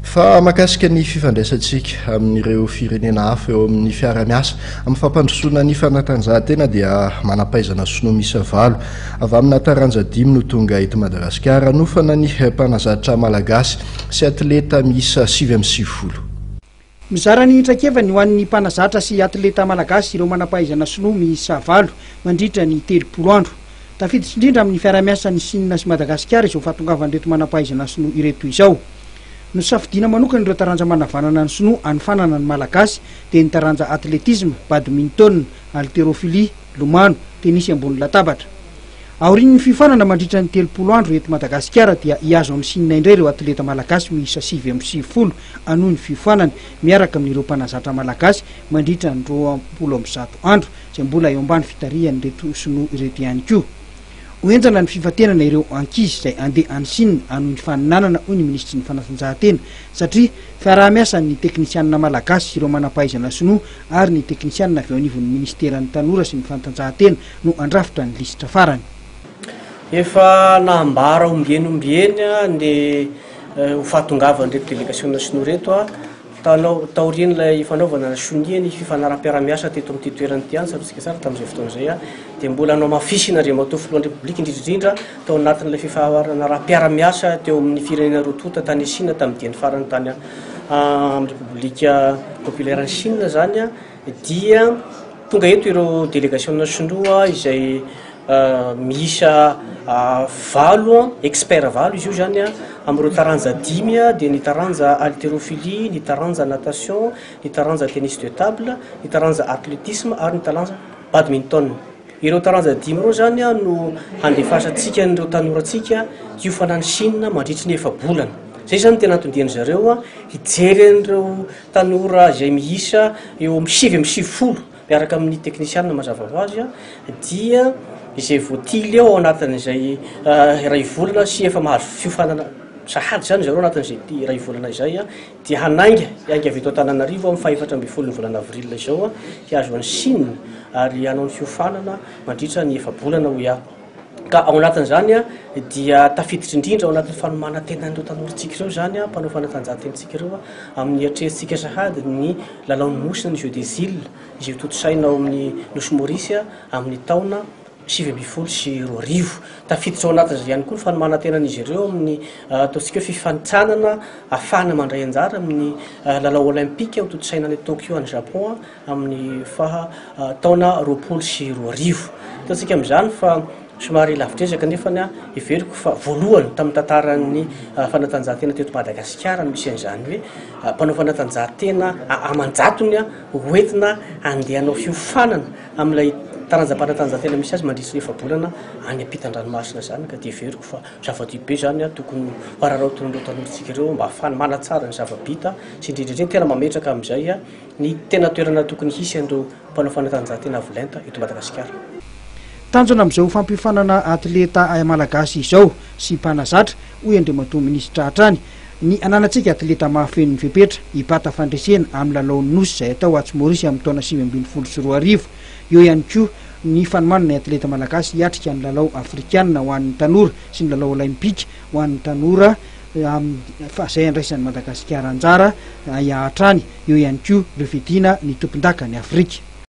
Fa mahakasika ny fifandraisantsika amin'ireo firenena hafa eo amin'ny fiara-miasa amin'ny fampandrosoana ny fanatanjahantena dia manam-pahaizana sinoa miisa valo avy amina taranja dimy no tonga eto Madagasikara hanofana ny mpanazatra malagasy sy atleta miisa 99. Mizara ny traikefany ho an'ny mpanazatra sy atleta malagasy ireo manam-pahaizana sinoa miisa valo mandritra ny 30 andro. Tafiditra indrindra amin'ny fiaraha-miasan'i Sina sy Madagasikara izao fahatongavan'ireto manam-pahaizana sinoa ireto izao. Nosafidiana manokana ireo taranja manavanana ny sinoa hanofanana ny malagasy dia ny taranja atletisme, badminton, haltérophilie, lomano, tenisy ambony latabatra. Aorian'ny fiofanana mandritra ny 30 andro eto Madagasikara dia hihazo an'i Sina indray ireo atleta malagasy miisa 99 hanohy ny fiofanany miaraka amin'ireo mpanazatra malagasy mandritra ny 120 andro izay mbola eo ambany fitarihan'ireto sinoa ireto ihany koa. Ho henjana ny fifantenana ireo ankizy izay handeha any Sina hanohy ny faninanana hoy ny minisitry ny fanatanjahantena satria fiaraha-miasan'ny teknisianina malagasy sy ireo manam-pahaizana sinoa ary ny teknisianina avy eo anivon'ny minisiteran'ny tanora sy ny fanatanjahantena no handrafitra ny lisitra farany. Efa nambara ombieny ombieny ny ho fahatongavan'ireto delegasiona sinoa ireto taorian'ilay fanaovana sonia ny fifanaraham-piarahamiasa teto amin'ity toerana ity ihany, tsaroantsika tsara tamin'izay fotoana izay dia mbola nohamafisina Andriamatoa Filohan'ny Repoblika indrindra indrindra tao anatin'ilay fifanaraham-piarahamiasa teo amin'ny firenena roa tonta tany Sina tamin'ny diany farany tany amin'ny Repoblika Populaire-n'i Chine izany dia tonga eto ireo delegasiona sinoa izay miisa valo, expert valo izy io izany amin'ireo taranja dimy dia ny taranja haltérophilie, ny taranja natation, ny taranja tennis de table, ny taranja athlétisme ary ny taranja badminton. Ireo taranja dimy ireo izany no handefasantsika an'ireo tanorantsika hiofana any Chine mandritry ny efa-bolana. Izay izany no tena anton-dian-dry zareo hijery an'ireo tanora izay miisa eo amin'ny 99 miaraka amin'ny teknisianina mazava ho azy dia izay voatily eo ao anatin'izay iray volana sy efa mahazo fiofanana sahady izany zareo anatin'izay iray volana izay dia hanainga hiainga avy eto Antananarivo amin'ny faha-14 ny volana avril izao hihazo an'i Chine ary hanao ny fiofanana mandritra ny efa-bolana hoy aho. Ka ao anatin'izany dia tafiditra indrindra ao anatin'ny fanomanan-tenan'ireo tanorantsika ireo izany, mpanao fanatanjahantenantsika ireo, amin'ny atrehintsika sahady ny lalaon'ny Nosy na ny Jeux des Îles izay hotontosaina ao amin'ny Nosy Maurice amin'ny taona 2019. Tafiditra ao anatin'izay ihany koa ny fanomanan-tenan'izy ireo amin'ny ataontsika hoe fifanintsanana ahafahana mandray anjara amin'ny lalao Olympika hotontosaina any Tokyo any Japon amin'ny faha taona 2020. Hitantsika amin'izany fa somary lavitr'ezaka nefa ny heveriko fa voalohany tamin'ny tantaran'ny fanatanjahantena teto Madagasikara no misy an'izany hoe mpanao fanatanjahantena aman-jatony hoentina handeha hanao fiofanana amin'ilay taranjam-panatanjahantena misy azy mandritry ny efa-bolana any ampitan-dranomasina izany ka dia heveriko fa zava-dehibe izany tokony ho araraotin'ireo tanorantsika ireo mba hahafahany manatsara ny zava-bita sy indrindra indrindra tena mametraka amin'izay ny tena toerana tokony hisy an'ireo mpanao fanatanjahantena avo lenta eto Madagasikara. Tanjona amin'izao fampiofanana atleta malagasy izao sy mpanazatra, hoy Andriamatoa Minisitra hatrany, ny hananantsika atleta mahafeno ny fepetra hibata fandresena amin'ny lalaon'ny Nosy izay hatao atsy Maorisy amin'ny taona 2019. Eo ihany koa ny fanomanana ny atleta malagasy hiatrika ny lalao afrikanina ho an'ny tanora sy ny lalao olaimpika ho an'ny tanora izay handraisan'i Madagasikara anjara hatrany. Eo ihany koa ireo fiadiana ny tompondakan'i Afrika.